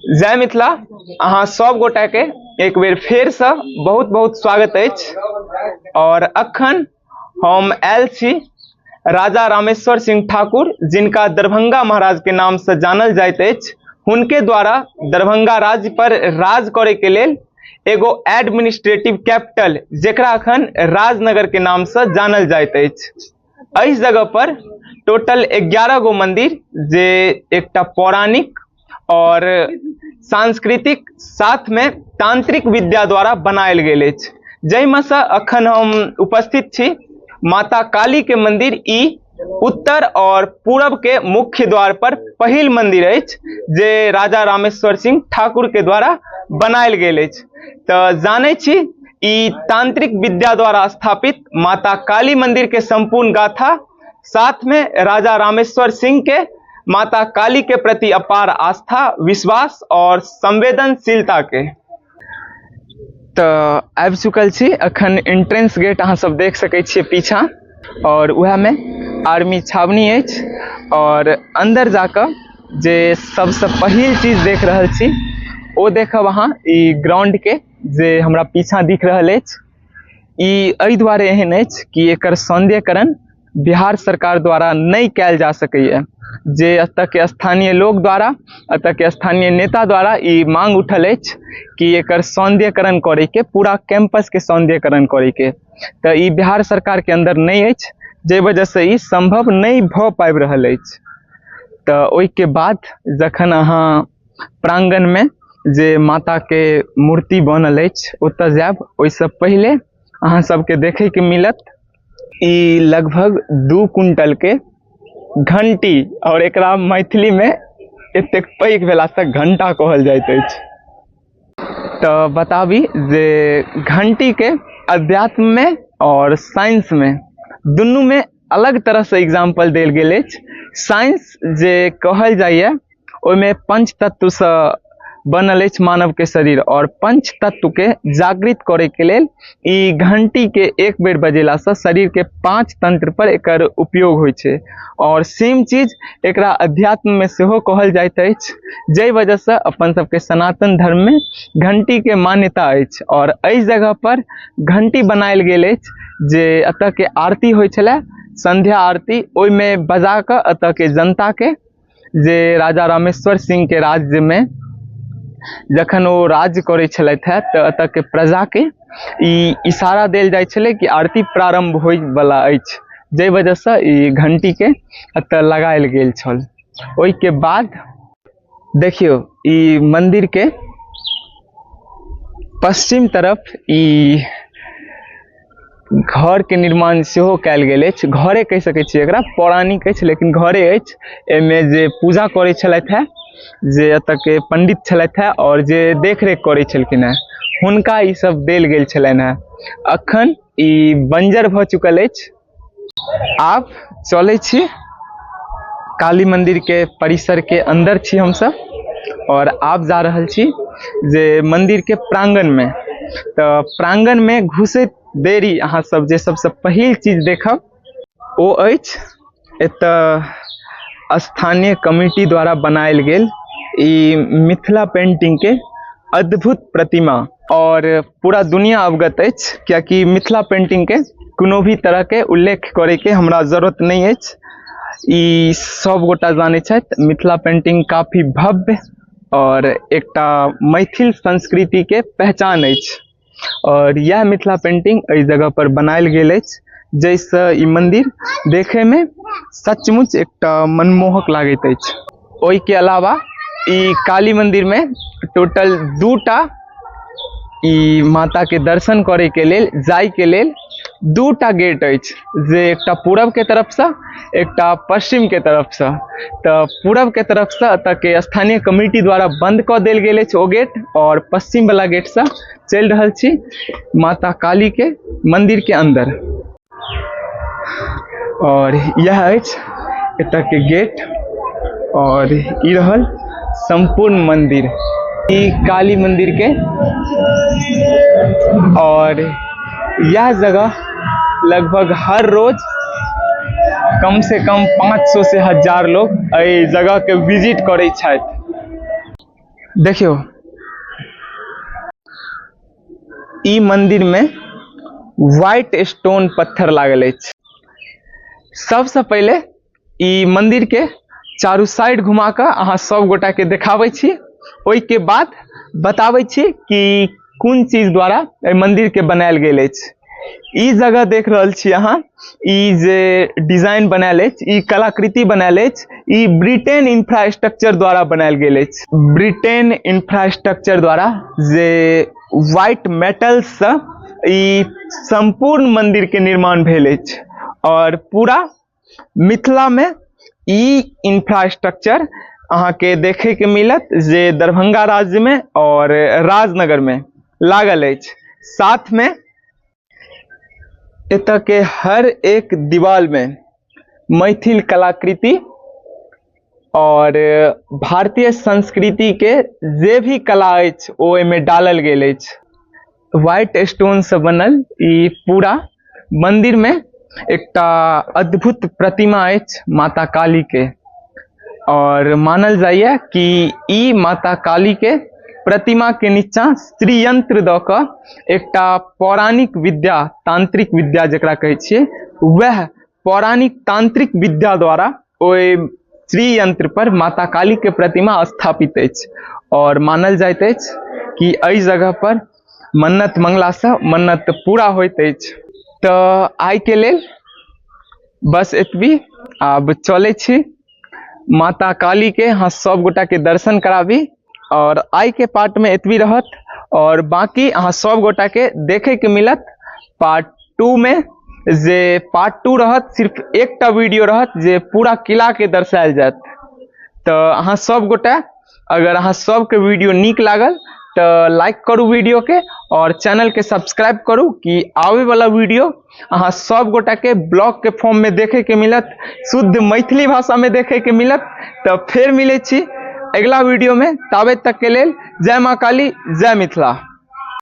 जय मिथिला। अहाँ सब गोटा के एक बेर फेर से बहुत बहुत स्वागत अछि। और अखन हम आयल छी राजा रामेश्वर सिंह ठाकुर, जिनका दरभंगा महाराज के नाम से जानल जाइत अछि, हुनके द्वारा दरभंगा राज्य पर राज करे के लेल एगो एडमिनिस्ट्रेटिव कैपिटल, जेकरा अखन राजनगर के नाम से जानल जाइत अछि। एहि जगह पर टोटल 11 गो मंदिर जे एकटा पौराणिक और सांस्कृतिक साथ में तांत्रिक विद्या द्वारा बनायल गेल अछि, जाहिमे से अखन हम उपस्थित छी माता काली के मंदिर। ई उत्तर और पूरब के मुख्य द्वार पर पहिल मंदिर अछि जे राजा रामेश्वर सिंह ठाकुर के द्वारा बनायल गेल अछि। तऽ जानै छी ई तांत्रिक विद्या द्वारा स्थापित माता काली मंदिर के संपूर्ण गाथा, साथ में राजा रामेश्वर सिंह के माता काली के प्रति अपार आस्था, विश्वास और संवेदनशीलता के। तऽ आबि चुकल छी अखन एंट्रेंस गेट अहाँ सब देख सकै छियै पीछा, और वएह में आर्मी छावनी अछि। और अंदर जाकऽ जे सबसे पहिल चीज देख रहल छी ओ देखब अहाँ ई ग्राउंड के जे हमरा पीछा दिख रहल अछि। ई एहि दुआरे एहन अछि कि एकर सौंदर्यकरण बिहार सरकार द्वारा नहि कयल जा सकैए, जे एतऽ के स्थानीय लोक द्वारा, एतऽ के स्थानीय नेता द्वारा ई मांग उठल अछि कि एकर सौंदर्यकरण करैके, पूरा कैंपस के सौंदर्यकरण करैके। तऽ ई बिहार सरकार के अंदर नहि अछि, जाहि वजह से ई संभव नहि भऽ पाबि रहल अछि। तऽ ओहिके बाद जखन अहाँ प्रांगण में जे माता के मूर्ति बनल अछि ओतऽ जायब, ओहिसँ पहिले अहाँ सबके देखै के मिलत ई लगभग 2 कुंटल के घंटी, और एकरा मैथिली में एतेक पैघ भेला से घंटा कहल जाइत अछि। तऽ बताबी जे घंटी के अध्यात्म में और साइंस में दुनू में अलग तरह से एग्जाम्पल देल गेल अछि। साइंस जे कहल जाइए ओहिमे पंच तत्व से बनल अछि मानव के शरीर, और पंच तत्व के जागृत करे के लेल ई घंटी के एक बेर बजेला से शरीर के 5 तंत्र पर एकर उपयोग होइ छै। और सेम चीज एकरा अध्यात्म में सेहो कहल जाइत अछि, जाहि वजह से अपन सबके सनातन धर्म में घंटी के मान्यता अछि। और एहि जगह पर घंटी बनायल गेल अछि जे एतऽ के आरती होइ छलै, संध्या आरती, ओहिमे बजा कऽ एतऽ के जनता के, जे राजा रामेश्वर सिंह के राज्य में जखन ओ राज्य करै छलथि हेँ तऽ एतऽ के प्रजा के ई इशारा देल जाइ छलै कि आरती प्रारंभ होइवला अछि, जाहि वजह से ई घंटी के एतऽ लगायल गेल छल। ओहिके बाद देखियौ ई मंदिर के पश्चिम तरफ ई घर के निर्माण सेहो कयल गेल अछि। घरे कहि सकै छियै एकरा, पौराणिक अछि लेकिन घरे अछि। एहिमे जे पूजा करै छलथि हेँ, जे एतऽ के पंडित छलथि हेँ और जे देखरेख करै छलखिन हेँ, हुनका ई सब देल गेल छलनि हेँ। अखन ई बंजर भऽ चुकल अछि। आब चलै छी काली मंदिर के परिसर के अंदर छी हमसब, और आब जा रहल छी जे मंदिर के प्रांगण में। तऽ प्रांगण में घुसैत देरी अहाँ सब जे सबसे पहिल चीज देखब ओ अछि एतऽ स्थानीय कमिटी द्वारा बनायल गेल ई मिथिला पेंटिंग के अद्भुत प्रतिमा। और पूरा दुनिया अवगत अछि, कियाकि मिथिला पेंटिंग के कोनो भी तरह के उल्लेख करे के हमरा जरूरत नहीं अछि, ई सब गोटा जानै छथि। मिथिला पेंटिंग काफी भव्य और एकटा मैथिल संस्कृति के पहचान अछि, और यह मिथिला पेंटिंग एहि जगह पर बनायल गेल अछि, जाहिसँ ई मंदिर देखे में सचमुच एकटा मनमोहक लागैत अछि। ओहिके अलावा ई काली मंदिर में टोटल 2टा ई माता के दर्शन करे के लेल जाय के लेल 2टा गेट अछि, जे एकटा पूरब के तरफ से एकटा पश्चिम के तरफ से। तऽ पूरब के तरफ से एतऽ के स्थानीय कमिटी द्वारा बंद कऽ देल गेल अछि ओ गेट, और पश्चिम वाला गेट से चलि रहल छी माता काली के मंदिर के अंदर। और यह अछि एतऽ के गेट, और ई रहल संपूर्ण मंदिर, ई काली मंदिर के। और यह जगह लगभग हर रोज कम से कम 500 से 1000 लोग एहि जगह के विजिट करै छथि। देखियौ, ई मंदिर में व्हाइट स्टोन पत्थर लागल अछि। सबसे पहिले ई मंदिर के चारू साइड घुमा कऽ अहाँ सब गोटा के देखाबै छी, ओहि के बाद बताबै छी कि कोन चीज द्वारा एहि मंदिर के बनायल गेल अछि। ई जगह देख रहल छी अहाँ, ई जे डिजाइन बनायल अछि, ई कलाकृति बनायल अछि, ई ब्रिटेन इंफ्रास्ट्रक्चर द्वारा बनायल गेल अछि। ब्रिटेन इंफ्रास्ट्रक्चर द्वारा जे व्हाइट मेटल से ई संपूर्ण मंदिर के निर्माण भेल अछि और पूरा मिथिला में ई इंफ्रास्ट्रक्चर अहाँ के देखे के मिलत जे दरभंगा राज्य में और राजनगर में लागल अछि। साथ में एतऽ के हर एक दीवार में मैथिल कलाकृति और भारतीय संस्कृति के जे भी कला अछि ओ एहिमे डालल गेल अछि। व्हाइट स्टोन से बनल ई पूरा मंदिर में एकटा अद्भुत प्रतिमा अछि माता काली के और मानल जाइए कि ई माता काली के प्रतिमा के नीचा श्रीयंत्र दऽ कऽ एकटा पौराणिक विद्या, तांत्रिक विद्या जकरा कहै छियै, वएह पौराणिक तांत्रिक विद्या द्वारा ओहि श्रीयंत्र पर माता काली के प्रतिमा स्थापित अछि और मानल जाइत अछि कि एहि जगह पर मन्नत मंगलासँ मन्नत पूरा होइत अछि। तऽ आइ के लेल बस एतबी। आब चलै छी माता काली के अहाँ सब गोटा के दर्शन कराबी और आइ के पार्ट में एतबी रहत और बाकी अहाँ सब गोटा के देखे के मिलत पार्ट 2 में, जे पार्ट 2 रहत सिर्फ एकटा वीडियो रहत जे पूरा किला के दर्शायल जायत। तऽ अहाँ सब गोटा अगर अहाँ सबके वीडियो नीक लागल तऽ लाइक करू वीडियो के और चैनल के सब्सक्राइब करू कि आवे वाला वीडियो अहाँ सब गोटा के ब्लॉग के फॉर्म में देखे के मिलत, शुद्ध मैथिली भाषा में देखे के मिलत। तऽ फेर मिलै छी अगला वीडियो में, ताबे तक के लेल जय माँ काली, जय मिथिला।